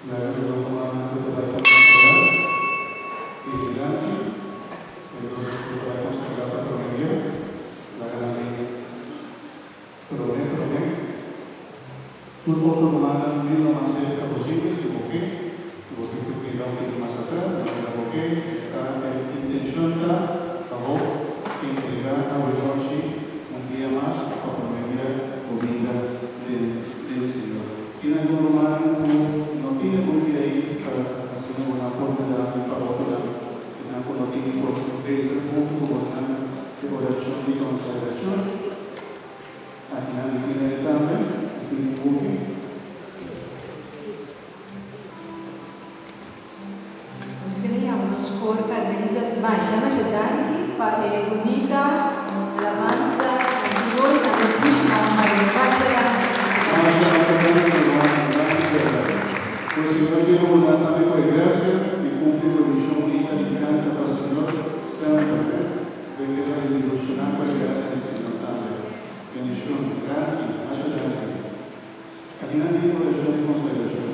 Laga nos rumannan ku ta bai konsagrá i dilanti, e dos ku ta bai konsagrá pa promé bia, laga nan bin promé promé. Tur otro rumannan bin lo mas serka posibel si bo ke. Si bo ke ku keda un tiki mas atras, na manera bo ke. Ta e intenshon ta pa bo entregá awenochi un bia mas òf pa promé bia bo bida den den Señor. Tin algun rumannan ku no tin e buki ei ta asina bo nan por yuda un pa otronan. Esnan ku no tin por resa huntu ku bosnan e orashon di konsagrashon. Akinan mi tin el tambe, mi tin un buki. Nos kere yama nos kor Carmelitas masha masha danki pa e bunita alabansa na Señor y na nos dushi Mama Maria. Masha danki. Masha masha danki ruman, danki berdad. Cu Señor duna bo da tambe cu e gracia di cumpli cu e mision bunita di canta pa Señor semper, eh. Bo e keda bendicioná cu e gracia di Señor tambe. Bendicion. Danki. Masha danki. Akinan tin orashon di konsagrashon.